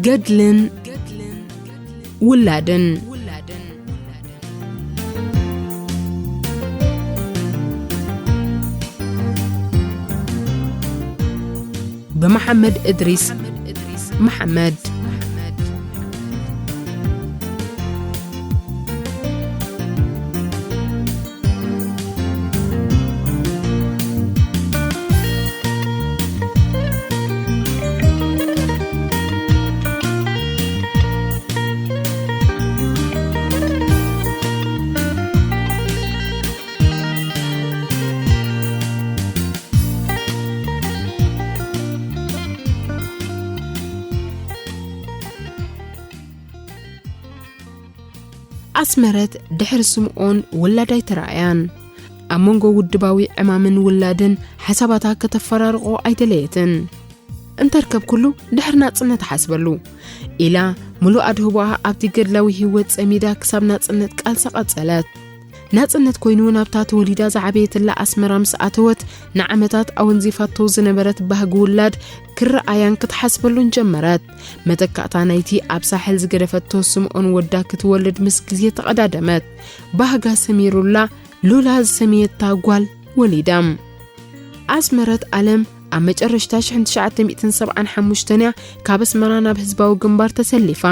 ገድልን ውላድን። ብመሓመድ እድሪስ መሓመድ። ኣስመረት ድሕሪ ስምኦን ውላድ ኣይተራእያን። ኣብ መንጎ ውድባዊ ዕማምን ውላድን ሓሳባታ ከተፈራርቖ ኣይደለየትን። እንተርከብ ኩሉ ድሕሪ ናጽነት እሓስበሉ ኢላ፣ ምሉእ ኣድህቦኣ ኣብቲ ገድላዊ ህይወት ጸሚዳ ክሳብ ናጽነት ቃልሳ ቀጸለት። ናጽነት ኮይኑ ናብታ ተወሊዳ ዝዓበየትላ ኣስመራ ምስ ኣተወት፣ ንዓመታት ኣወንዚፋቶ ዝነበረት ባህጊ ውላድ ክረኣያን ክትሓስበሉን ጀመረት። መተካእታ ናይቲ ኣብ ሳሕል ዝገደፈቶ ስምኦን ወዳ ክትወልድ ምስ ግዜ ተቐዳደመት። ባህጋ ሰሚሩላ፣ ሉላ ዝሰመየታ ጓል ወሊዳ። ኣስመረት ኣለም ኣብ መጨረሽታ ሽሕን ትሽዓተ ሚእትን ሰብዓን ሓሙሽተን እያ ካብ ኣስመራ ናብ ህዝባዊ ግንባር ተሰሊፋ።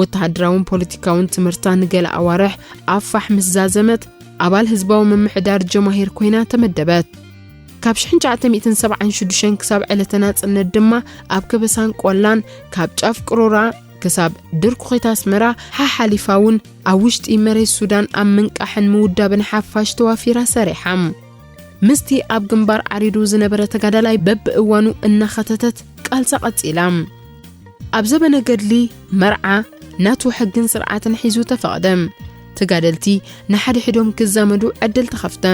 ወተሃደራውን ፖለቲካውን ትምህርታ ንገለ ኣዋርሕ ኣብ ፋሕ ምስ ዛዘመት፣ ኣባል ህዝባዊ ምምሕዳር ጀማሂር ኮይና ተመደበት። ካብ ሽሕን ትሽዓተ ሚእትን ሰብዓን ሽዱሽተን ክሳብ ዕለተ ናጽነት ድማ ኣብ ከበሳን ቆላን፣ ካብ ጫፍ ቅሮራ ክሳብ ድርኩኺት ኣስመራ ሓሓሊፋ እውን ኣብ ውሽጢ መሬት ሱዳን ኣብ ምንቃሕን ምውዳብን ሓፋሽ ተዋፊራ ሰሪሓ። ምስቲ ኣብ ግንባር ዓሪዱ ዝነበረ ተጋዳላይ በብእዋኑ እናኸተተት ቃልሳ ቀጺላ። ኣብ ዘበነ ገድሊ መርዓ ናቱ ሕግን ስርዓትን ሒዙ ተፈቕደ። ተጋደልቲ ንሓድሕዶም ክዛመዱ ዕድል ተኸፍተ።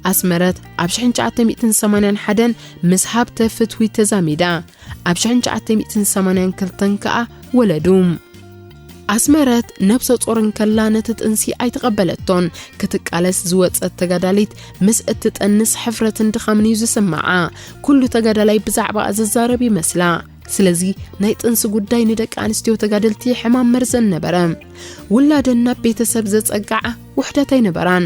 ኣስመረት ኣብ ሽሕን ትሽዓተ ሚእትን ሰማንያን ሓደን ምስ ሃብተ ፍትዊ ተዛሚዳ። ኣብ ሽሕን ትሽዓተ ሚእትን ሰማንያን ክልተን ከኣ ወለዱ። ኣስመረት ነብሰ ጾር እንከላ ነቲ ጥንሲ ኣይተቐበለቶን። ክትቃለስ ዝወጸት ተጋዳሊት ምስ እትጠንስ ሕፍረትን ድኻምን እዩ ዝስምዓ። ኩሉ ተጋዳላይ ብዛዕባኣ ዝዛረብ ይመስላ። ስለዚ ናይ ጥንሲ ጉዳይ ንደቂ ኣንስትዮ ተጋደልቲ ሕማም መርዘን ነበረ። ውላደን ናብ ቤተሰብ ዘጸግዓ ውሕደት ኣይነበራን።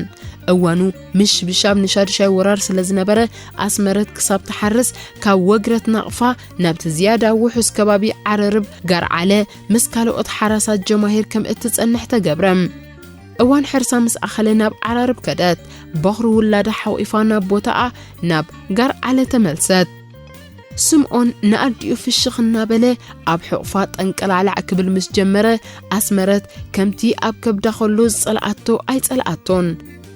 እዋኑ ምሽብሻብ ንሻድሻይ ወራር ስለ ዝነበረ፣ ኣስመረት ክሳብ ትሓርስ ካብ ወግረት ናቕፋ ናብቲ ዝያዳ ውሑስ ከባቢ ዓረርብ ጋርዓለ ምስ ካልኦት ሓራሳት ጀማሂር ከም እትጸንሕ ተገብረ። እዋን ሕርሳ ምስ ኣኸለ ናብ ዓራርብ ከደት። በኹሪ ውላዳ ሓቑፋ ናብ ቦታኣ ናብ ጋርዓለ ተመልሰት። ስምኦን ንኣዲኡ ፍሽኽ እናበለ ኣብ ሕቑፋ ጠንቀላዕላዕ ክብል ምስ ጀመረ፣ ኣስመረት ከምቲ ኣብ ከብዳ ከሎ ዝጸልኣቶ ኣይጸልኣቶን።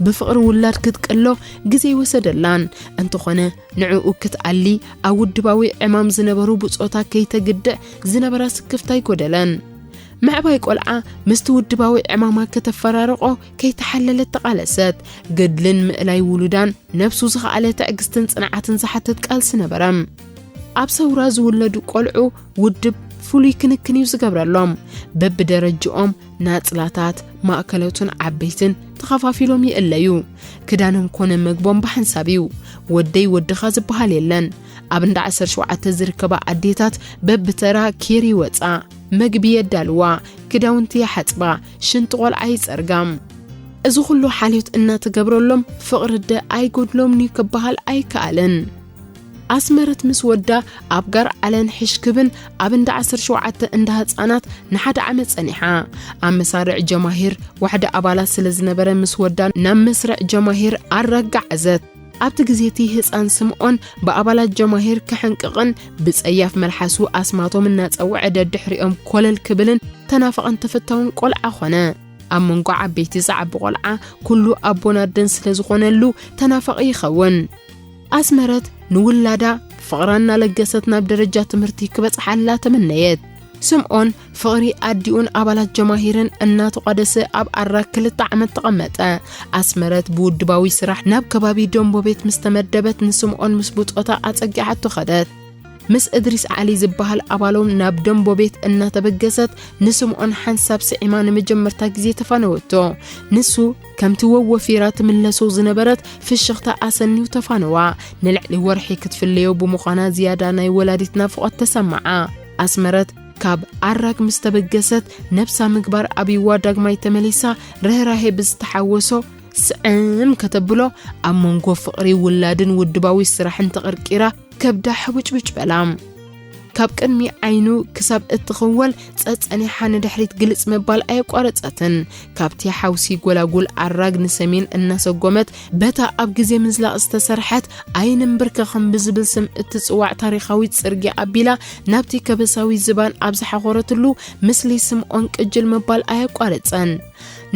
ብፍቕሪ ውላድ ክትቅሎ ግዜ ይወሰደላን። እንተኾነ ንዕኡ ክትኣሊ ኣብ ውድባዊ ዕማም ዝነበሩ ብጾታ ከይተግድዕ ዝነበራ ስክፍታ ኣይጎደለን። ምዕባይ ቆልዓ ምስቲ ውድባዊ ዕማማ ከተፈራርቖ ከይተሓለለት ተቓለሰት። ገድልን ምእላይ ውሉዳን ነብሱ ዝኸኣለ ትዕግስትን ጽንዓትን ዝሓትት ቃልሲ ነበረ። ኣብ ሰውራ ዝውለዱ ቆልዑ ውድብ ፍሉይ ክንክን እዩ ዝገብረሎም። በብደረጅኦም ናጽላታት፣ ማእከሎትን ዓበይትን ተኸፋፊሎም ይእለዩ። ክዳኖም ኮነ መግቦም ብሓንሳብ እዩ። ወደይ ወድኻ ዝበሃል የለን። ኣብ እንዳ ዓሰርተ ሸውዓተ ዝርከባ ኣዴታት በብተራ ኬር ይወጻ፣ መግቢ የዳልዋ፣ ክዳውንቲ ይሓጽባ፣ ሽንቲ ቆልዓ ይጸርጋ። እዚ ኩሉ ሓልዮት እናተገብረሎም ፍቕሪ ኣደ ኣይጎድሎምን እዩ ክበሃል ኣይከኣልን። ኣስመረት ምስ ወዳ ኣብ ጋር ዓለን ሕሽክብን ኣብ እንዳ ዓሰርተ ሸውዓተ እንዳ ህጻናት ንሓደ ዓመት ጸኒሓ። ኣብ መሳርዕ ጀማሂር ዋሕዲ ኣባላት ስለ ዝነበረ ምስ ወዳ ናብ መስርዕ ጀማሂር ኣረጋዓዘት። ኣብቲ ግዜ እቲ ህጻን ስምኦን ብኣባላት ጀማሂር ክሕንቅቕን ብጸያፍ መልሓሱ ኣስማቶም እናጸውዐ ደድሕሪኦም ኮለል ክብልን ተናፍቕን ተፈታውን ቆልዓ ኾነ። ኣብ መንጎ ዓበይቲ ዝዓቢ ቆልዓ ኩሉ ኣቦን ኣደን ስለ ዝኾነሉ ተናፋቒ ይኸውን። ኣስመረት ንውላዳ ፍቕራ እናለገሰት ናብ ደረጃ ትምህርቲ ክበጽሓላ ተመነየት። ስምዖን ፍቕሪ ኣዲኡን ኣባላት ጀማሂርን እናተቋደሰ ኣብ ኣራክ ክልተ ዓመት ተቐመጠ። ኣስመረት ብውድባዊ ስራሕ ናብ ከባቢ ደንቦ ቤት ምስ ተመደበት ንስምዖን ምስ ብጾታ ኣጸጊዓቶ ኸደት። ምስ እድሪስ ዓሊ ዝበሃል ኣባሎም ናብ ደንቦ ቤት እናተበገሰት ንስምዖን ሓንሳብ ስዒማ ንመጀመርታ ግዜ ተፋነወቶ። ንሱ ከምቲ ወወፊራ ትምለሶ ዝነበረት ፍሽኽታ ኣሰንዩ ተፋነዋ። ንልዕሊ ወርሒ ክትፍለዮ ብምዃና ዝያዳ ናይ ወላዲት ናፍቖት ተሰማዓ። ኣስመረት ካብ ኣራግ ምስ ተበገሰት ነብሳ ምግባር ኣብይዋ ዳግማይ ተመሊሳ ርህራሄ ብዝተሓወሶ ስዕም ከተብሎ ኣብ መንጎ ፍቕሪ ውላድን ውድባዊ ስራሕን ተቐርቂራ ከብዳ ሕቡጭቡጭ በላ። ካብ ቅድሚ ዓይኑ ክሳብ እትኽወል ጸጸኒሓ ንድሕሪት ግልጽ ምባል ኣየቋረጸትን። ካብቲ ሓውሲ ጎላጉል ኣራግ ንሰሜን እናሰጎመት በታ ኣብ ግዜ ምዝላቕ ዝተሰርሐት ኣይንንብርከኽን ብዝብል ስም እትጽዋዕ ታሪኻዊት ጽርግያ ኣቢላ ናብቲ ከበሳዊ ዝባን ኣብ ዝሓኾረትሉ ምስሊ ስምዖን ቅጅል ምባል ኣየቋረጸን።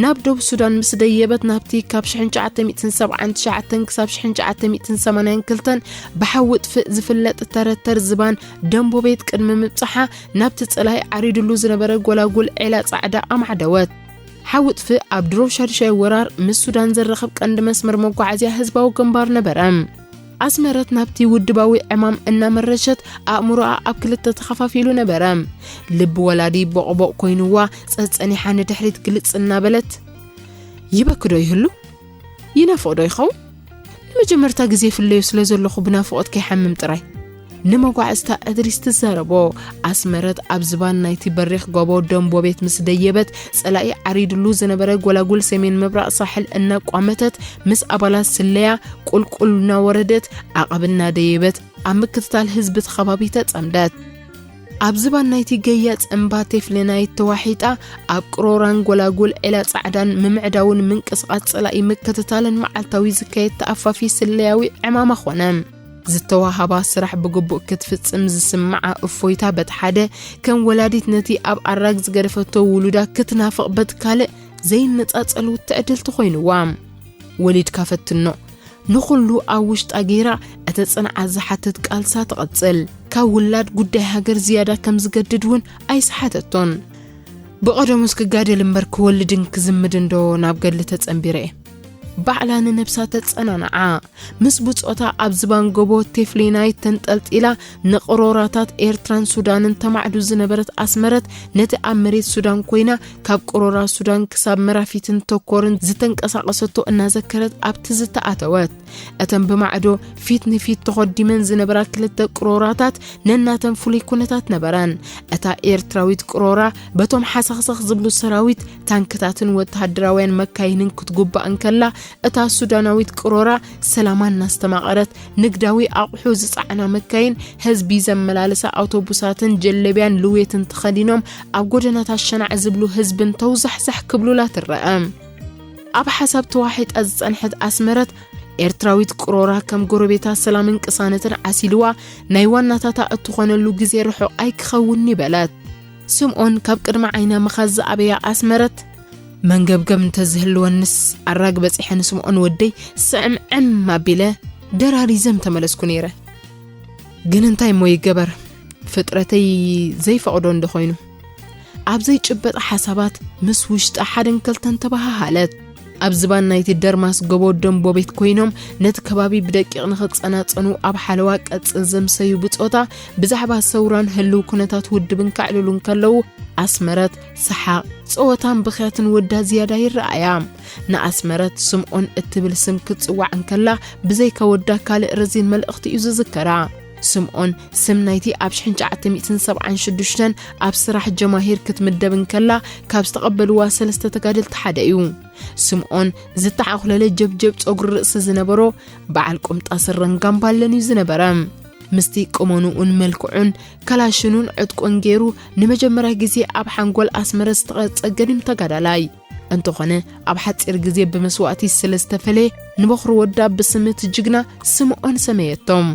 ናብ ደቡብ ሱዳን ምስ ደየበት ናብቲ ካብ ሽሕን ትሽዓተ ሚእትን ሰብዓን ትሽዓተን ክሳብ ሽሕን ትሽዓተ ሚእትን ሰማንያን ክልተን ብሓዊ ጥፍእ ዝፍለጥ ተረተር ዝባን ደንቦ ቤት ቅድሚ ምብጻሓ ናብቲ ጸላኢ ዓሪድሉ ዝነበረ ጎላጉል ዒላ ጻዕዳ ኣማዕደወት። ሓዊ ጥፍእ ኣብ ድሮ ሻድሻይ ወራር ምስ ሱዳን ዘራኽብ ቀንዲ መስመር መጓዓዝያ ህዝባዊ ግንባር ነበረ። ኣስመረት ናብቲ ውድባዊ ዕማም እናመረሸት ኣእምሮኣ ኣብ ክልተ ተኸፋፊሉ ነበረ። ልቢ ወላዲ ቦቕቦቕ ኮይንዋ ጸጸኒሓ ንድሕሪት ግልጽ እናበለት፣ ይበኪ ዶ ይህሉ? ይናፍቕ ዶ ይኸውን? ንመጀመርታ ግዜ ይፍለዮ ስለ ዘለኹ ብናፍቖት ከይሓምም ጥራይ። ንመጓዕዝታ እድሪስ ትዛረቦ። ኣስመረት ኣብ ዝባን ናይቲ በሪኽ ጎቦ ደንቦ ቤት ምስ ደየበት ጸላኢ ዓሪድሉ ዝነበረ ጎላጉል ሰሜን ምብራቕ ሳሕል እናቋመተት ምስ ኣባላት ስለያ ቁልቁል እናወረደት ዓቐብ እናደየበት ኣብ ምክትታል ህዝቢ እቲ ከባቢ ተጸምደት። ኣብ ዝባን ናይቲ ገያጽ እምባ ቴፍሌናይት ተዋሒጣ ኣብ ቅሮራን ጎላጉል ዒላ ጻዕዳን ምምዕዳውን ምንቅስቓስ ጸላኢ ምክትታልን መዓልታዊ ዝካየድ ተኣፋፊ ስለያዊ ዕማማ ኾነ። ዝተዋሃባ ስራሕ ብግቡእ ክትፍጽም ዝስምዓ እፎይታ በት ሓደ፣ ከም ወላዲት ነቲ ኣብ ኣራግ ዝገደፈቶ ውሉዳ ክትናፍቕ በት ካልእ ዘይነጻጸል ውትዕድልቲ ኮይንዋ። ወሊድካ ፈትኖ። ንኹሉ ኣብ ውሽጣ ገይራ እተጸንዓ ዝሓትት ቃልሳ ትቐጽል። ካብ ውላድ ጉዳይ ሃገር ዝያዳ ከም ዝገድድ እውን ኣይሰሓተቶን። ብቐደሙስ ክጋደል እምበር ክወልድን ክዝምድን ዶ ናብ ገድሊ ተጸንቢረ እየ። ባዕላ ንነብሳ ተጸናንዓ። ምስ ብጾታ ኣብ ዝባን ጎቦ ቴፍሊናይት ተንጠልጢላ ንቅሮራታት ኤርትራን ሱዳንን ተማዕዱ ዝነበረት ኣስመረት ነቲ ኣብ መሬት ሱዳን ኮይና ካብ ቅሮራ ሱዳን ክሳብ መራፊትን ተኮርን ዝተንቀሳቐሰቶ እናዘከረት ኣብ ትዝታ ኣተወት። እተን ብማዕዶ ፊት ንፊት ተኾዲመን ዝነበራ ክልተ ቅሮራታት ነናተን ፍሉይ ኩነታት ነበረን። እታ ኤርትራዊት ቅሮራ በቶም ሓሰኽሰኽ ዝብሉ ሰራዊት፣ ታንክታትን ወተሃደራውያን መካይንን ክትጉባእ እንከላ፣ እታ ሱዳናዊት ቅሮራ ሰላማ እናስተማቐረት፣ ንግዳዊ ኣቑሑ ዝጸዓና መካይን፣ ህዝቢ ዘመላልሳ ኣውቶቡሳትን ጀለብያን ልዌትን ተኸዲኖም ኣብ ጎደናታት ሸናዕ ዝብሉ ህዝብን ተውዛሕዛሕ ክብሉላ ትረአ። ኣብ ሓሳብ ተዋሒጣ ዝጸንሐት ኣስመረት፣ ኤርትራዊት ቅሮራ ከም ጎረቤታ ሰላምን ቅሳነትን ዓሲልዋ፣ ናይ ዋናታታ እትኾነሉ ግዜ ርሑቕ ኣይክኸውን'ዩ በለት። ስምኦን ካብ ቅድሚ ዓይና ምኻዝ ዝኣበያ ኣስመረት፣ መንገብገብ እንተዝህልወንስ ኣራግ በጺሐ ንስምኦን ወደይ ስዕምዕም ኣቢለ ደራሪዘ ምተመለስኩ ነይረ። ግን እንታይ እሞ ይገበር፣ ፍጥረተይ ዘይፈቕዶ እንዶ ኾይኑ። ኣብ ዘይጭበጥ ሓሳባት ምስ ውሽጣ ሓደን ከልተን ተበሃሃለት። ኣብ ዝባን ናይቲ ደርማስ ጎቦ ደንቦ ቤት ኮይኖም ነቲ ከባቢ ብደቂቕ ንኽጸናጸኑ ኣብ ሓለዋ ቀጽል ዘምሰዩ ብጾታ ብዛዕባ ሰውራን ህልው ኩነታት ውድብን ከዕልሉ እንከለዉ ኣስመረት ሰሓቕ፣ ጸወታን ብኽያትን ወዳ ዝያዳ ይረኣያ። ንኣስመረት ስምኦን እትብል ስም ክትጽዋዕ እንከላ ብዘይካ ወዳ ካልእ ረዚን መልእኽቲ እዩ ዝዝከራ። ስምኦን ስም ናይቲ ኣብ ሽሕን ትሽዓተ ሚእትን ሰብዓን ሽዱሽተን ኣብ ስራሕ ጀማሂር ክትምደብ እንከላ ካብ ዝተቐበልዋ ሰለስተ ተጋደልቲ ሓደ እዩ። ስምኦን ዝተዓኹለለ ጀብጀብ ጸጉሪ ርእሲ ዝነበሮ በዓል ቁምጣ ስረን ጋምባለን እዩ ዝነበረ። ምስቲ ቁመንኡን መልክዑን ከላሽኑን ዕጥቁን ገይሩ ንመጀመርያ ግዜ ኣብ ሓንጎል ኣስመረት ዝተቐርጸ ገዲም ተጋዳላይ። እንተኾነ ኣብ ሓጺር ግዜ ብመስዋእቲ ስለ ዝተፈለየ ንበኹሪ ወዳ ብስም እቲ ጅግና ስምኦን ሰመየቶም።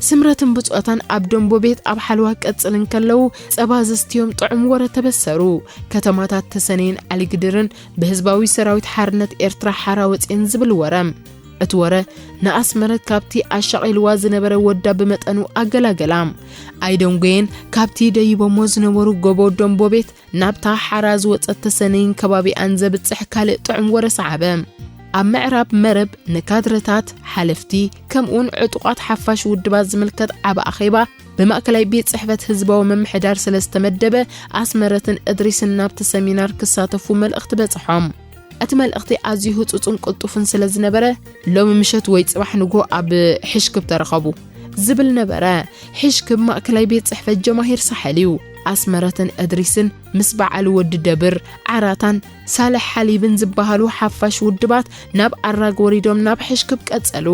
ስምረትን ብጾታን ኣብ ደንቦ ቤት ኣብ ሓልዋ ቀጽል እንከለዉ፣ ጸባ ዘስትዮም ጥዑም ወረ ተበሰሩ። ከተማታት ተሰነይን ዓሊግድርን ብህዝባዊ ሰራዊት ሓርነት ኤርትራ ሓራ ወጽኤን ዝብል ወረ። እቲ ወረ ንኣስመረት ካብቲ ኣሻቒልዋ ዝነበረ ወዳ ብመጠኑ ኣገላገላ። ኣይደንጎየን፣ ካብቲ ደይቦሞ ዝነበሩ ጎቦ ደንቦ ቤት ናብታ ሓራ ዝወጸት ተሰነይን ከባቢኣን ዘብጽሕ ካልእ ጥዑም ወረ ሰዓበ። ኣብ ምዕራብ መረብ ንካድረታት፣ ሓለፍቲ፣ ከምኡውን ዕጡቓት ሓፋሽ ውድባት ዝምልከት ዓቢ ኣኼባ ብማእከላይ ቤት ጽሕፈት ህዝባዊ ምምሕዳር ስለ ዝተመደበ፣ ኣስመረትን እድሪስን ናብቲ ሰሚናር ክሳተፉ መልእኽቲ በጽሖም። እቲ መልእኽቲ ኣዝዩ ህጹጽን ቅልጡፍን ስለ ዝነበረ፣ "ሎሚ ምሸት ወይ ጽባሕ ንግሆ ኣብ ሕሽክብ ተረኸቡ" ዝብል ነበረ። ሕሽክብ ማእከላይ ቤት ጽሕፈት ጀማሂር ሳሕል እዩ። ኣስመረትን እድሪስን ምስ በዓል ወዲ ደብር፣ ዓራታን ሳልሕ ሓሊብን ዝበሃሉ ሓፋሽ ውድባት ናብ ኣራግ ወሪዶም ናብ ሕሽክብ ቀጸሉ።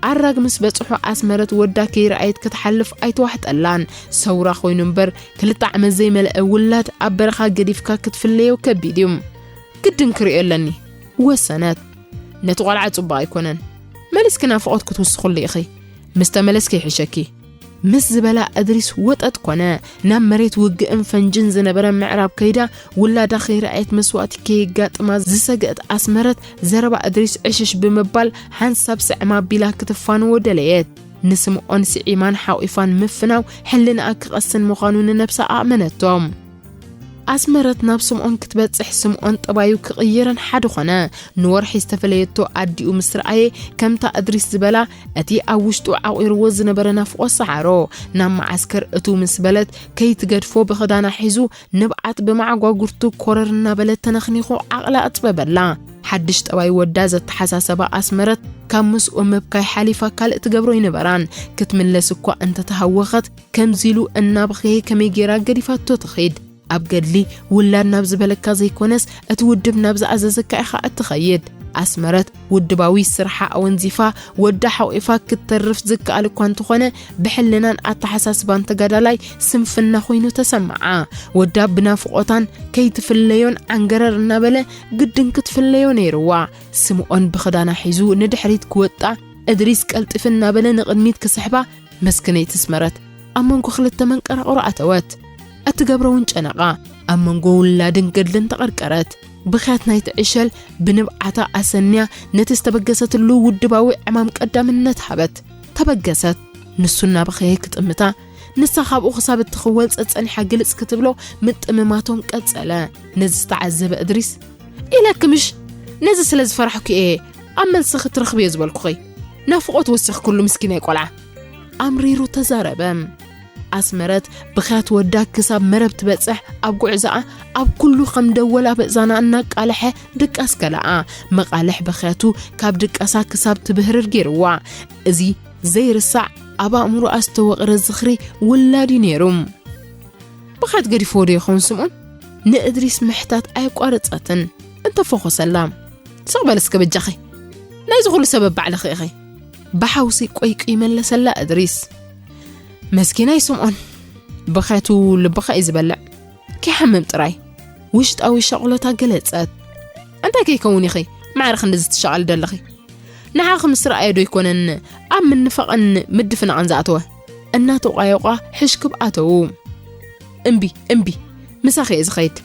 ኣራግ ምስ በጽሑ ኣስመረት ወዳ ከይረኣየት ክትሓልፍ ኣይተዋሕጠላን። ሰውራ ኮይኑ እምበር ክልተ ዓመት ዘይመልአ ውላድ ኣብ በረኻ ገዲፍካ ክትፍለዮ ከቢድ እዩ። "ግድን ክርእዮ ኣለኒ" ወሰነት። "ነቲ ቆልዓ ጽቡቕ ኣይኮነን። መሊስኪ ናፍቖት ክትውስኹሉ ኢኺ። ምስ ተመለስኪ ይሕሸኪ" ምስ ዝበላ እድሪስ ወጠጥ ኮነ። ናብ መሬት ውግእን ፈንጅን ዝነበረ ምዕራብ ከይዳ ውላዳ ከይረኣየት መስዋእቲ ከየጋጥማ ዝሰገአት ኣስመረት ዘረባ እድሪስ ዕሽሽ ብምባል ሓንሳብ ስዕም ኣቢላ ክትፋንዎ ደለየት። ንስምኦን ስዒማን ሓቒፋን ምፍናው ሕልናኣ ክቐስን ምዃኑ ንነብሳ ኣእመነቶ። ኣስመረት ናብ ስምኦን ክትበጽሕ ስምኦን ጠባዩ ክቕይርን ሓደ ኾነ። ንወርሒ ዝተፈለየቶ ኣዲኡ ምስ ረኣየ ከምታ እድሪስ ዝበላ እቲ ኣብ ውሽጡ ዓቑርዎ ዝነበረ ናፍቖት ሰዓሮ። ናብ መዓስከር እትው ምስ በለት ከይትገድፎ ብኽዳና ሒዙ ንብዓት ብመዓጓጉርቱ ኮረር እናበለ ተነኽኒኹ ዓቕላ ኣጽበበላ። ሓድሽ ጠባይ ወዳ ዘተሓሳሰባ ኣስመረት ካብ ምስኡ ምብካይ ሓሊፋ ካልእ ትገብሮ ኣይነበራን። ክትምለስ እኳ እንተተሃወኸት ከምዚ ኢሉ እናበኸየ ከመይ ጌራ ገዲፋቶ ትኺድ? ኣብ ገድሊ ውላድ ናብ ዝበለካ ዘይኮነስ እቲ ውድብ ናብ ዝኣዘዘካ ኢኻ እትኸይድ። ኣስመረት ውድባዊ ስርሓ ኣወንዚፋ ወዳ ሓቑፋ ክትተርፍ ዝከኣል እኳ እንተኾነ ብሕልናን ኣተሓሳስባን ተጋዳላይ ስንፍና ኮይኑ ተሰምዓ። ወዳ ብናፍቖታን ከይትፍለዮን ዓንገረር እናበለ ግድን ክትፍለዮ ነይርዋ። ስምኦን ብኽዳና ሒዙ ንድሕሪት ክወጣ እድሪስ ቀልጥፍ እናበለ ንቕድሚት ክስሕባ መስክነይቲ ኣስመረት ኣብ መንጎ ክልተ መንቀራቕሮ ኣተወት። እትገብሮ እውን ጨነቓ። ኣብ መንጎ ውላድን ገድልን ተቐርቀረት። ብኽያት ናይቲ ዕሸል ብንብዓታ ኣሰንያ ነቲ ዝተበገሰትሉ ውድባዊ ዕማም ቀዳምነት ሃበት። ተበገሰት። ንሱ እናበኸየ ክጥምታ፣ ንሳ ካብኡ ክሳብ እትኽወል ጸጸኒሓ ግልጽ ክትብሎ ምጥምማቶም ቀጸለ። ነዚ ዝተዓዘበ እድሪስ፣ "ኢለኪ ምሽ፣ ነዚ ስለ ዝፈራሕኩ እየ ኣብ መልሲ ክትረኽብዮ ዝበልኩኺ። ናፍቖት ወሲኽክሉ ምስኪናይ ቆልዓ" ኣምሪሩ ተዛረበ። ኣስመረት ብኽያት ወዳ ክሳብ መረብ ትበጽሕ ኣብ ጉዕዞኣ ኣብ ኩሉ ከም ደወል ኣብ እዛና እናቃለሐ ድቃስ ከለኣ። መቓልሕ ብኽያቱ ካብ ድቃሳ ክሳብ ትብህርር ገይርዋ። እዚ ዘይርሳዕ ኣብ ኣእምሮኣ ዝተወቕረ ዝኽሪ ውላድ እዩ ነይሩ። ብኽያት ገዲፍዎ ዶ ይኸውን ስምኦን? ንእድሪስ ምሕታት ኣየቋረጸትን። እንተፈኾሰላ፣ "ስቕ በል እስከ በጃኺ። ናይዚ ኩሉ ሰበብ ባዕልኺ ኢኺ" ብሓውሲ ቆይቁይ መለሰላ እድሪስ። መስኪናይ ስምኦን፣ ብኸቱ ልብኻ እዩ ዝበልዕ። ከይሓምም ጥራይ። ውሽጣዊ ሻቕሎታ ገለጸት። "እንታይ ከይከውን ኢኺ ማዕረ ክንድዚ ትሻቐሊ ደለኺ? ንዓኺ ምስ ረኣየ ዶ ኣይኮነን ኣብ ምንፋቕን ምድፍናቕን ዝኣተወ?" እናተቋየቋ ሕሽክብ ኣተዉ። "እምቢ፣ እምቢ፣ ምሳኺ እየ ዝኸይድ"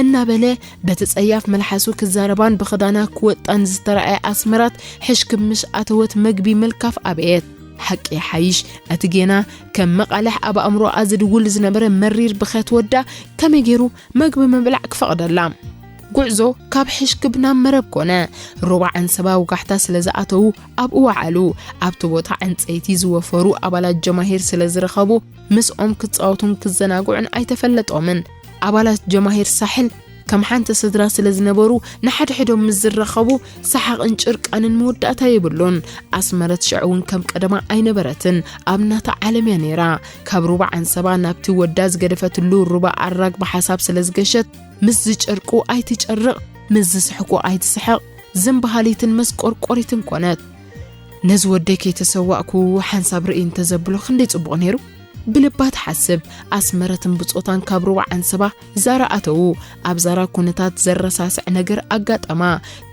እናበለ በቲ ጸያፍ መልሓሱ ክዛረባን ብኽዳና ክወጣን ዝተራእየ ኣስመራት ሕሽክብ ምሽ ኣተወት መግቢ ምልካፍ ኣበየት። ሓቂ ይሓይሽ፣ እቲ ጌና ከም መቓልሕ ኣብ ኣእምሮኣ ዝድውል ዝነበረ መሪር ብኸት ወዳ ከመይ ገይሩ መግቢ ምብላዕ ክፈቕደላ? ጉዕዞ ካብ ሕሽክብ ናብ መረብ ኮነ። ሩባ ዓንሰባ ውጋሕታ ስለ ዝኣተዉ ኣብኡ ወዓሉ። ኣብቲ ቦታ ዕንጸይቲ ዝወፈሩ ኣባላት ጀማሂር ስለ ዝረኸቡ ምስኦም ክጻወቱን ክዘናግዑን ኣይተፈለጦምን። ኣባላት ጀማሂር ሳሕል ከም ሓንቲ ስድራ ስለ ዝነበሩ ንሓድሕዶም ምስ ዝራኸቡ ሰሓቕን ጭርቃንን መወዳእታ የብሉን። ኣስመረት ሽዑ እውን ከም ቀደማ ኣይነበረትን። ኣብ ናታ ዓለም እያ ነይራ። ካብ ሩባ ዓንሰባ ናብቲ ወዳ ዝገደፈትሉ ሩባ ኣራግ ብሓሳብ ስለ ዝገሸት ምስ ዝጨርቁ ኣይትጨርቕ፣ ምስ ዝስሕቁ ኣይትስሕቕ፣ ዝም በሃሊትን መስቆርቆሪትን ኮነት። ነዚ ወደይ ከይተሰዋእኩ ሓንሳብ ርእይ እንተዘብሎ ክንደይ ጽቡቕ ነይሩ። ብልባ ትሓስብ። ኣስመረትን ብጾታን ካብ ሩባ ዓንሰባ ዛራ ኣተዉ። ኣብ ዛራ ኩነታት ዘረሳስዕ ነገር ኣጋጠማ።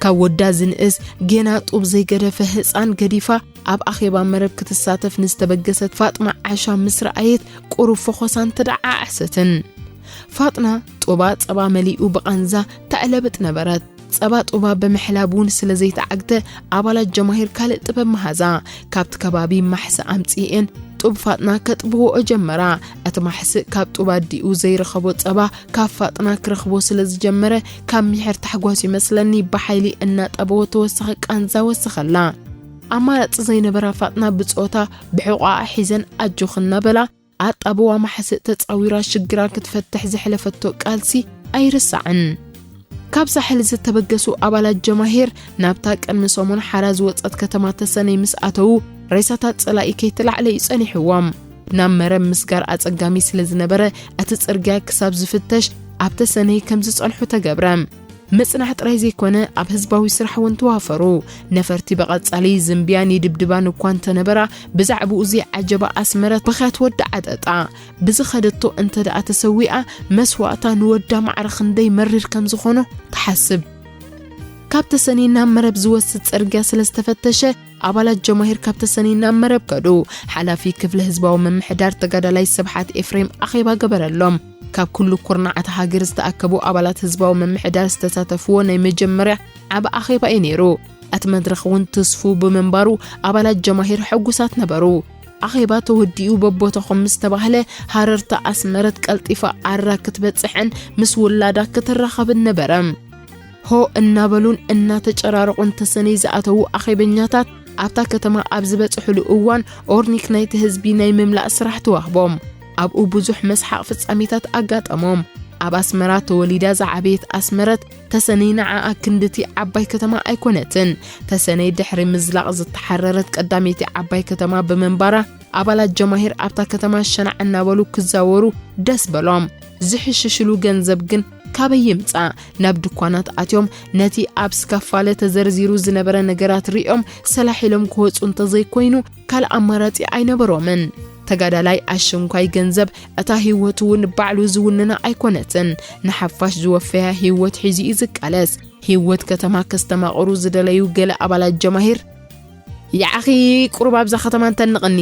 ካብ ወዳ ዝንእስ ጌና ጡብ ዘይገደፈ ህጻን ገዲፋ ኣብ ኣኼባ መረብ ክትሳተፍ ንዝተበገሰት ፋጥና ዓሻ ምስ ረኣየት ቁሩብ ፈኾሳን ተደዓዓሰትን። ፋጥና ጡባ ጸባ መሊኡ ብቓንዛ ተዕለብጥ ነበረት። ጸባ ጡባ ብምሕላብ እውን ስለ ዘይተዓግተ ኣባላት ጀማሂር ካልእ ጥበብ መሃዛ። ካብቲ ከባቢ ማሕሰ ኣምጺኤን ጡብ ፋጥና ከጥብዎ ጀመራ። እቲ ማሕስእ ካብ ጡብ ኣዲኡ ዘይረኸቦ ጸባ ካብ ፋጥና ክረኽቦ ስለ ዝጀመረ ካብ ሚሕር ታሕጓስ ይመስለኒ ብሓይሊ እናጠበዎ ተወሰኸ ቃንዛ ወሰኸላ። ኣማራጺ ዘይነበራ ፋጥና ብጾታ ብሕቋኣ ሒዘን ኣጆኽ እናበላ ኣጣብዋ ማሕስእ ተጻዊራ ሽግራ ክትፈትሕ ዘሕለፈቶ ቃልሲ ኣይርሳዕን። ካብ ሳሕል ዝተበገሱ ኣባላት ጀማሂር ናብታ ቅድሚ ሰሙን ሓራ ዝወጸት ከተማ ተሰነይ ምስ ኣተዉ ሬሳታት ጸላኢ ከይተላዕለ እዩ ጸኒሕዎም። ናብ መረብ ምስጋር ኣጸጋሚ ስለ ዝነበረ እቲ ጽርግያ ክሳብ ዝፍተሽ ኣብ ተሰነይ ከም ዝጸንሑ ተገብረ። ምጽናሕ ጥራይ ዘይኮነ ኣብ ህዝባዊ ስራሕ እውን ተዋፈሩ። ነፈርቲ ብቐጻሊ ዝንብያን ይድብድባን እኳ እንተነበራ ብዛዕባኡ ዘይዓጀባ ኣስመረት ብኽያት ወዲ ዓጠጣ ብዝኸደቶ እንተ ደኣ ተሰዊኣ መስዋእታ ንወዳ ማዕረ ክንደይ መሪር ከም ዝኾኖ ትሓስብ። ካብ ተሰነይ ናብ መረብ ዝወስድ ጽርግያ ስለ ዝተፈተሸ ኣባላት ጀማሂር ካብ ተሰነይ ናብ መረብ ከዱ። ሓላፊ ክፍሊ ህዝባዊ ምምሕዳር ተጋዳላይ ስብሓት ኤፍሬም ኣኼባ ገበረሎም። ካብ ኩሉ ኩርናዓት ሃገር ዝተኣከቡ ኣባላት ህዝባዊ ምምሕዳር ዝተሳተፍዎ ናይ መጀመርያ ዓቢ ኣኼባ እዩ ነይሩ። እቲ መድረኽ እውን ትስፉው ብምንባሩ ኣባላት ጀማሂር ሕጉሳት ነበሩ። ኣኼባ ተወዲኡ በቦታኹም ምስ ተባህለ ሃረርታ ኣስመረት ቀልጢፋ ኣራ ክትበጽሕን ምስ ውላዳ ክትራኸብን ነበረ። ሆ እናበሉን እናተጨራረቑን ተሰነይ ዝኣተዉ ኣኼበኛታት ኣብታ ከተማ ኣብ ዝበጽሕሉ እዋን ኦርኒክ ናይቲ ህዝቢ ናይ ምምላእ ስራሕ ተዋህቦም። ኣብኡ ብዙሕ መስሓቕ ፍጻሜታት ኣጋጠሞም። ኣብ ኣስመራ ተወሊዳ ዝዓበየት ኣስመረት ተሰነይ ንዓኣ ክንድቲ ዓባይ ከተማ ኣይኮነትን። ተሰነይ ድሕሪ ምዝላቕ ዝተሓረረት ቀዳመይቲ ዓባይ ከተማ ብምንባራ ኣባላት ጀማሂር ኣብታ ከተማ ሸናዕ እናበሉ ክዛወሩ ደስ በሎም። ዝሕሽሽሉ ገንዘብ ግን ካበይ ይምጻእ? ናብ ድኳናት ኣትዮም ነቲ ኣብ ስካፋለ ተዘርዚሩ ዝነበረ ነገራት ሪኦም ሰላሕ ኢሎም ክወጹ እንተዘይኮይኑ ካልእ ኣማራጺ ኣይነበሮምን። ተጋዳላይ ኣሽንኳይ ገንዘብ እታ ህይወቱ እውን ባዕሉ ዝውንና ኣይኮነትን። ንሓፋሽ ዝወፈያ ህይወት ሒዙ እዩ ዝቃለስ። ህይወት ከተማ ከስተማቕሩ ዝደለዩ ገለ ኣባላት ጀማሂር ይዓኺ ቁሩብ ኣብዛ ከተማ እንተንቕኒ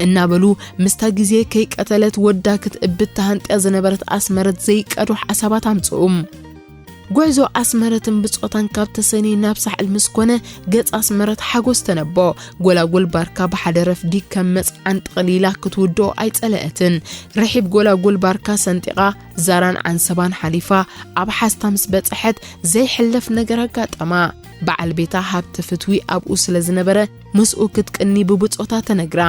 እናበሉ ምስታ ግዜ ከይቀተለት ወዳ ክትእብድ ተሃንጥያ ዝነበረት ኣስመረት ዘይቀዱ ሓሳባት ኣምጽኡ። ጉዕዞ ኣስመረትን ብጾታን ካብ ተሰነይ ናብ ሳሕል ምስ ኮነ ገጽ ኣስመረት ሓጎስ ተነቦ። ጎላጉል ባርካ ብሓደ ረፍዲ ከም መጽዓን ጥቕሊላ ክትውድኦ ኣይጸለአትን። ርሒብ ጎላጉል ባርካ ሰንጢቓ ዛራን ዓንሰባን ሓሊፋ ኣብ ሓስታ ምስ በጽሐት ዘይሕለፍ ነገር ኣጋጠማ። በዓል ቤታ ሃብተ ፍትዊ ኣብኡ ስለ ዝነበረ ምስኡ ክትቅኒ ብብጾታ ተነግራ።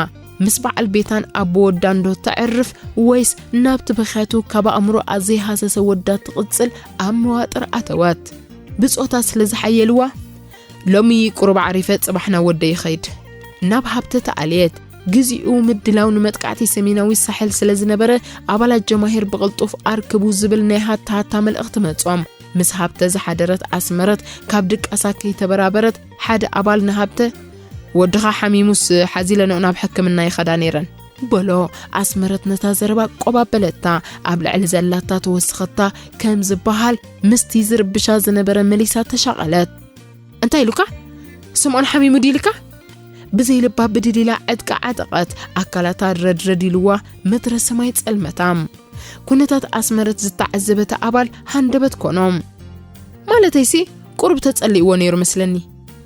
ምስ በዓል ቤታን ኣቦ ወዳ እንዶ ተዕርፍ ወይስ ናብቲ ብኽያቱ ካብ ኣእምሮኣ ዘይሃሰሰ ወዳ ትቕጽል ኣብ መዋጥር ኣተወት። ብጾታ ስለ ዝሓየልዋ ሎሚ ቁሩብ ዓሪፈ ጽባሕ ናብ ወደይ ይኸይድ ናብ ሃብተ ተኣልየት። ግዜኡ ምድላው ንመጥቃዕቲ ሰሜናዊ ሳሕል ስለ ዝነበረ ኣባላት ጀማሂር ብቕልጡፍ ኣርክቡ ዝብል ናይ ሃታ ሃታ መልእኽቲ መጾም። ምስ ሃብተ ዝሓደረት ኣስመረት ካብ ድቃሳ ከይተበራበረት ሓደ ኣባል ንሃብተ ወድኻ ሓሚሙስ ሓዚለንኦ ናብ ሕክምና ይኸዳ ነይረን በሎ። ኣስመረት ነታ ዘረባ ቆባበለታ። ኣብ ልዕሊ ዘላታ ተወስኸታ ከም ዝበሃል ምስቲ ዝርብሻ ዝነበረ መሊሳ ተሻቐለት። እንታይ ኢሉካ? ስምዖን ሓሚሙ ድዩ ኢልካ? ብዘይ ልባ ብድድ ኢላ ዕጥቃ ዓጠቐት። ኣካላታ ረድረድ ኢልዋ ምድረ ሰማይ ጸልመታ። ኩነታት ኣስመረት ዝተዓዘበ እቲ ኣባል ሃንደበት ኮኖ። ማለተይሲ ቁሩብ ተጸሊእዎ ነይሩ መስለኒ።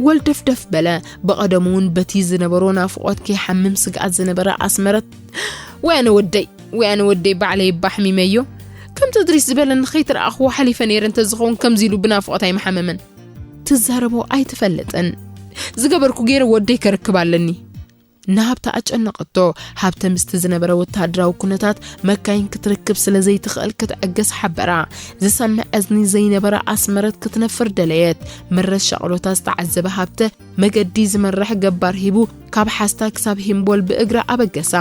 ወልደፍደፍ በለ። ብቐደሙ እውን በቲ ዝነበሮ ናፍቖት ከይሓምም ስግኣት ዝነበረ ኣስመረት ወይ ኣነ ወደይ ወይ ኣነ ወደይ ባዕለይ እባ ኣሕሚመዮ። ከም ተድሪስ ዝበለኒ ከይትረኣኽዎ ሓሊፈ ነይረ እንተዝኸውን ከምዚ ኢሉ ብናፍቖት ኣይምሓመመን። ትዛረቦ ኣይትፈልጥን። ዝገበርኩ ገይረ ወደይ ከርክብ ኣለኒ። ንሃብተ ኣጨነቐቶ። ሃብተ ምስቲ ዝነበረ ወተሃደራዊ ኩነታት መካይን ክትርክብ ስለ ዘይትኽእል ክትዕገስ ሓበራ። ዝሰምዕ እዝኒ ዘይነበራ ኣስመረት ክትነፍር ደለየት። ምረት ሻቕሎታ ዝተዓዘበ ሃብተ መገዲ ዝመርሕ ገባር ሂቡ ካብ ሓስታ ክሳብ ሂምቦል ብእግራ ኣበገሳ።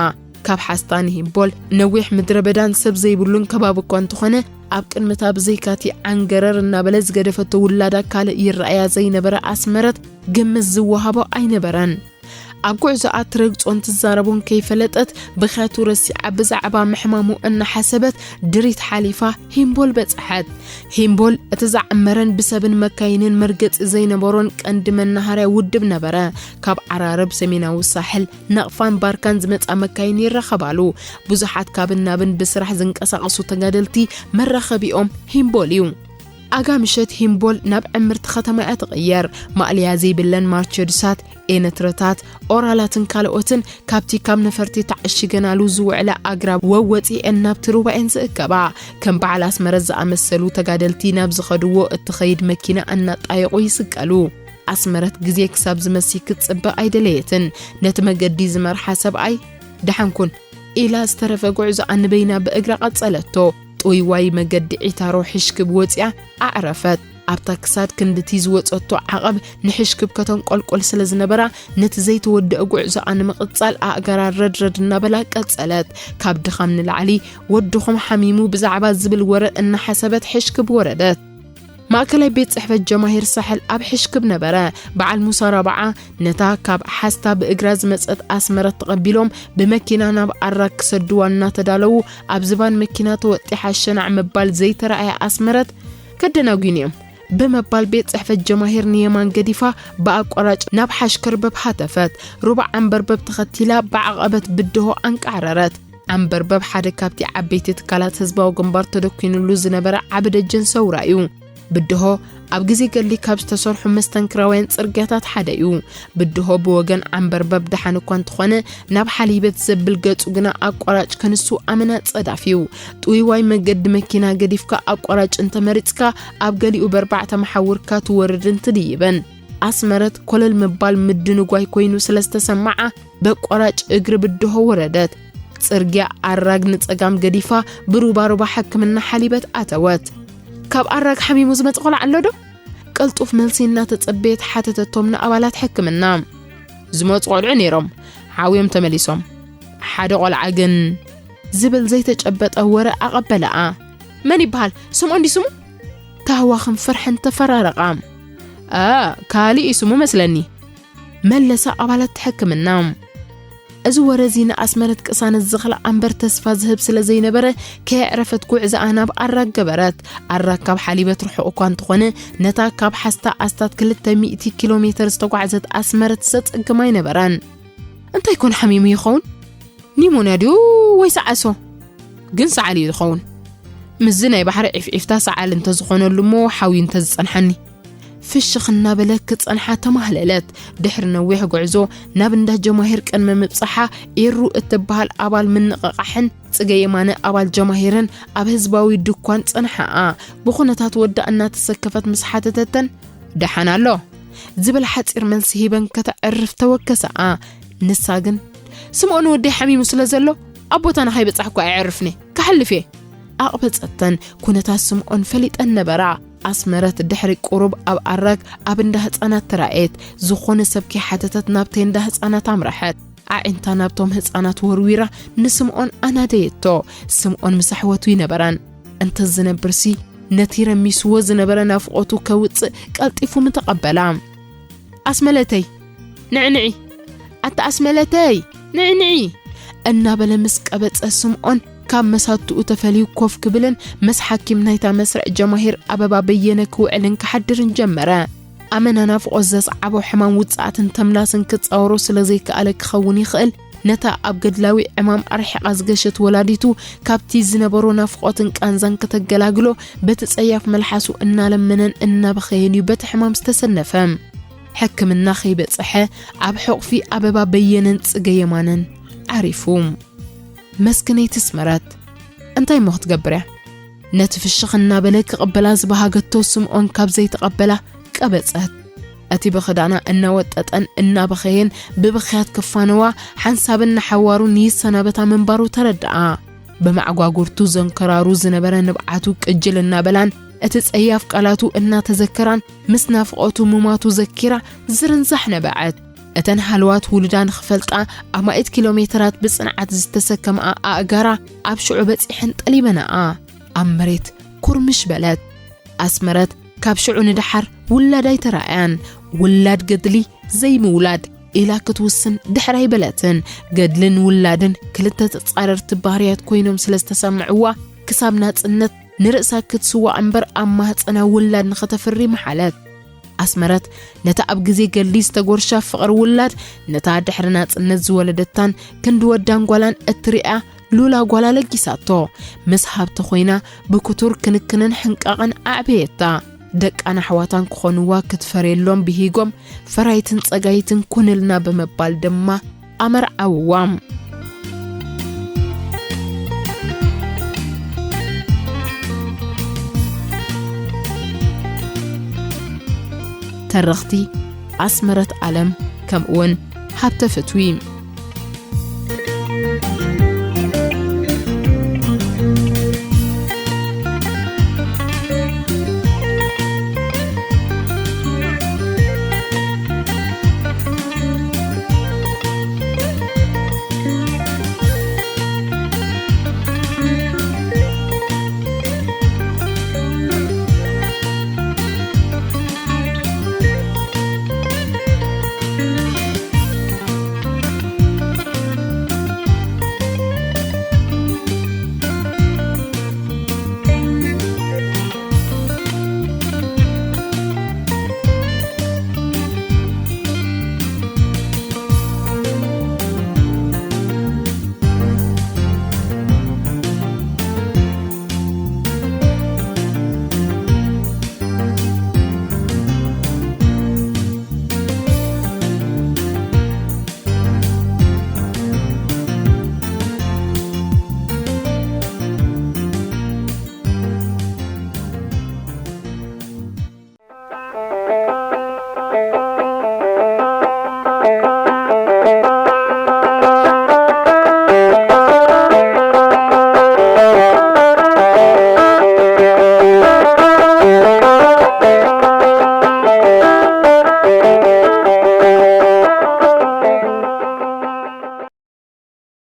ካብ ሓስታ ንሂምቦል ነዊሕ ምድረ በዳን ሰብ ዘይብሉን ከባቢ እኳ እንተኾነ ኣብ ቅድምታ ብዘይካቲ ዓንገረር እናበለ ዝገደፈቶ ውላዳ ካልእ ይረኣያ ዘይነበረ ኣስመረት ግምት ዝወሃቦ ኣይነበረን። ኣብ ጉዕዞኣ ትረግጾን ትዛረቦን ከይፈለጠት ብኽያቱ ረሲዓ ብዛዕባ ምሕማሙ እናሓሰበት ድሪት ሓሊፋ ሂምቦል በጽሐት። ሂምቦል እቲ ዝዓመረን ብሰብን መካይንን መርገጺ ዘይነበሮን ቀንዲ መናሃርያ ውድብ ነበረ። ካብ ዓራርብ ሰሜናዊ ሳሕል ናቕፋን ባርካን ዝመጻ መካይን ይረኸባሉ። ብዙሓት ካብን ናብን ብስራሕ ዝንቀሳቐሱ ተጋደልቲ መራኸቢኦም ሂምቦል እዩ። ኣጋ ምሸት ሂምቦል ናብ ዕምርቲ ከተማ እያ ትቕየር። ማእለያ ዘይብለን ማርቸድሳት፣ ኤነትረታት፣ ኦራላትን ካልኦትን ካብቲ ካብ ነፈርቲ ተዓሺገናሉ ዝውዕላ ኣግራብ ወወፂኤን ናብቲ ሩባኤን ዝእከባ። ከም በዓል ኣስመረት ዝኣመሰሉ ተጋደልቲ ናብ ዝኸድዎ እትኸይድ መኪና እናጣየቑ ይስቀሉ። ኣስመረት ግዜ ክሳብ ዝመሲ ክትፅበ ኣይደለየትን። ነቲ መገዲ ዝመርሓ ሰብኣይ ደሓንኩን ኢላ ዝተረፈ ጉዕዞኣ ንበይና ብእግራ ቀጸለቶ። ጥውይዋይ መገዲ ዒታሮ ሕሽክብ ወጺኣ ኣዕረፈት። ኣብታ ክሳድ ክንድቲ ዝወጸቶ ዓቐብ ንሕሽክብ ከተንቆልቆል ስለ ዝነበራ፣ ነቲ ዘይተወደአ ጉዕዞኣ ንምቕጻል ኣእጋራ ረድረድ እናበላ ቀጸለት። ካብ ድኻም ንላዕሊ ወድኹም ሓሚሙ ብዛዕባ ዝብል ወረ እናሓሰበት ሕሽክብ ወረደት። ማእከላይ ቤት ጽሕፈት ጀማሂር ሳሕል ኣብ ሕሽክብ ነበረ። በዓል ሙሳ ራብዓ ነታ ካብ ሓስታ ብእግራ ዝመጸት ኣስመረት ተቐቢሎም ብመኪና ናብ ኣራግ ክሰድዋ እናተዳለዉ፣ ኣብ ዝባን መኪና ተወጢሓ ሸናዕ ምባል ዘይተረኣየ ኣስመረት፣ "ከደናጒኑ እዮም" ብምባል ቤት ጽሕፈት ጀማሂር ንየማን ገዲፋ ብኣቋራጭ ናብ ሓሽከርበብ ሃተፈት። ሩባ ዓንበርበብ ተኸቲላ ብዓቐበት ብድሆ ኣንቃዕረረት። ዓንበርበብ ሓደ ካብቲ ዓበይቲ ትካላት ህዝባዊ ግንባር ተደኲንሉ ዝነበረ ዓቢ ደጀን ሰውራ እዩ። ብድሆ ኣብ ግዜ ገድሊ ካብ ዝተሰርሑ መስተንክራውያን ጽርግያታት ሓደ እዩ። ብድሆ ብወገን ዓንበርበብ ደሓን እኳ እንተኾነ፣ ናብ ሓሊበት ዘብል ገጹ ግና ኣቋራጭ ክንሱ ኣመና ጸዳፍ እዩ። ጥውይዋይ መገዲ መኪና ገዲፍካ ኣቋራጭ እንተመሪጽካ፣ ኣብ ገሊኡ በርባዕተ መሓውርካ ትወርድን ትድይብን። ኣስመረት ኮለል ምባል ምድንጓይ ኮይኑ ስለ ዝተሰማዓ፣ በቋራጭ እግሪ ብድሆ ወረደት። ጽርግያ ኣራግ ንጸጋም ገዲፋ ብሩባሩባ ሕክምና ሓሊበት ኣተወት። "ካብ ኣራግ ሓሚሙ ዝመጽእ ቆልዓ ኣሎ ዶ?" ቅልጡፍ መልሲ እናተጸበየት ሓተተቶም ንኣባላት ሕክምና። "ዝመጹ ቆልዑ ነይሮም፣ ሓውዮም ተመሊሶም። ሓደ ቆልዓ ግን" ዝብል ዘይተጨበጠ ወረ ኣቐበለኣ። "መን ይበሃል? ስምኦን ድዩ ስሙ?" ታህዋኽን ፍርሕን ተፈራረቓ። "እ፣ ካልእ እዩ ስሙ መስለኒ" መለሳ ኣባላት ሕክምና። እዚ ወረ እዚ ንኣስመረት ቅሳነት ዝኽልኣ እምበር ተስፋ ዝህብ ስለ ዘይነበረ፣ ከየዕረፈት ጉዕዞኣ ናብ ኣራግ ገበረት። ኣራግ ካብ ሓሊበት ርሑቕ እኳ እንተኾነ፣ ነታ ካብ ሓስታ ኣስታት ክልተ ሚእቲ ኪሎ ሜተር ዝተጓዕዘት ኣስመረት ዘጸግም ኣይነበረን። "እንታይ ኮን ሓሚሙ ይኸውን? ኒሞንያ ድዩ ወይስ ዓሶ? ግን ሰዓል እዩ ዝኸውን። ምስዚ ናይ ባሕሪ ዒፍዒፍታ ሰዓል እንተዝኾነሉ እሞ ሓውዩ እንተዝጸንሓኒ።" ፍሽኽ እናበለ ክጸንሓ ተማህለለት። ድሕሪ ነዊሕ ጉዕዞ ናብ እንዳ ጀማሂር ቅድሚ ምብጻሓ፣ ኤሩ እትበሃል ኣባል ምንቕቓሕን ጽገ የማነ ኣባል ጀማሂርን ኣብ ህዝባዊ ድኳን ጸንሓኣ። ብኹነታት ወዳ እናተሰከፈት ምስ ሓተተተን፣ "ደሓን ኣሎ?" ዝብል ሓጺር መልሲ ሂበን ከተዕርፍ ተወከሳኣ። ንሳ ግን፣ "ስምኦን ወደይ ሓሚሙ ስለ ዘሎ፣ ኣብ ቦታና ከይበጻሕኩ ኣይዕርፍን እየ፣ ክሓልፍ እየ።" ኣቕበጸተን። ኩነታት ስምኦን ፈሊጠን ነበራ። ኣስመረት ድሕሪ ቁሩብ ኣብ ኣራግ ኣብ እንዳ ህጻናት ተራእየት። ዝኾነ ሰብ ከይሓተተት ናብ ቴንዳ ህጻናት ኣምረሐት። ኣዒንታ ናብቶም ህጻናት ወርዊራ ንስምኦን ኣናደየቶ። ስምኦን ምስ ኣሕወቱ ይነበረን። እንተዝነብርሲ፣ ነቲ ረሚስዎ ዝነበረ ናፍቖቱ ከውጽእ ቀልጢፉ ምተቐበላ። "ኣስመለተይ፣ ንዕንዒ! ኣታ ኣስመለተይ፣ ንዕንዒ!" እናበለ ምስ ቀበጸ፣ ስምኦን ካብ መሳትኡ ተፈልዩ ኮፍ ክብልን ምስ ሓኪም ናይታ መስርዕ ጀማሂር ኣበባ በየነ ክውዕልን ክሓድርን ጀመረ። ኣመና ናፍቖት ዘስዓቦ ሕማም ውጽኣትን ተምላስን ክጻወሮ ስለ ዘይከኣለ ክኸውን ይኽእል፣ ነታ ኣብ ገድላዊ ዕማም ኣርሒቓ ዝገሸት ወላዲቱ ካብቲ ዝነበሮ ናፍቖትን ቃንዛን ከተገላግሎ በቲ ጸያፍ መልሓሱ እናለመነን እናበኸየን እዩ በቲ ሕማም ዝተሰነፈ። ሕክምና ከይበጽሐ ኣብ ሕቑፊ ኣበባ በየነን ጽገ የማነን ዓሪፉ። መስክነይቲ ኣስመረት፣ እንታይ እሞ ክትገብር እያ? ነቲ ፍሽኽ እናበለ ክቕበላ ዝበሃገቶ ስምኦን ካብ ዘይተቐበላ ቀበጸት። እቲ ብኽዳና እናወጠጠን እናበኸየን ብብኽያት ክፋነዋ፣ ሓንሳብን ንሓዋሩን ይሰናበታ ምንባሩ ተረድኣ። ብመዓጓጉርቱ ዘንከራሩ ዝነበረ ንብዓቱ ቅጅል እናበላን እቲ ጸያፍ ቃላቱ እናተዘከራን ምስ ናፍቖቱ ሙማቱ ዘኪራ ዝርንዛሕ ነበዐት። እተን ሃለዋት ውሉዳ ንኽፈልጣ ኣማኢት ኪሎ ሜተራት ብጽንዓት ዝተሰከምኣ ኣእጋራ ኣብ ሽዑ በጺሐን ጠሊበናኣ። ኣብ መሬት ኩርምሽ በለት። ኣስመረት ካብ ሽዑ ንደሓር ውላድ ኣይተራእያን። ውላድ ገድሊ ዘይምውላድ ኢላ ክትውስን ድሕር ኣይበለትን። ገድልን ውላድን ክልተ ተጻረርቲ ባህርያት ኮይኖም ስለ ዝተሰምዕዋ፣ ክሳብ ናጽነት ንርእሳ ክትስዋእ እምበር ኣብ ማህጸና ውላድ ንኸተፍሪ መሓለት። ኣስመረት ነታ ኣብ ግዜ ገድሊ ዝተጎርሻ ፍቕሪ ውላድ፣ ነታ ድሕሪ ናጽነት ዝወለደታን ክንዲ ወዳን ጓላን እትሪኣ ሉላ ጓላ ለጊሳቶ። ምስ ሃብቲ ኮይና ብክቱር ክንክንን ሕንቃቕን ኣዕበየታ። ደቃን ኣሕዋታን ክኾንዋ ክትፈርየሎም ብሂጎም፣ ፈራይትን ጸጋይትን ኩንልና ብምባል ድማ ኣመርዓውዋ። ተረኽቲ ኣስመረት ኣለም ከምኡውን ሃብተ ፍትዊ።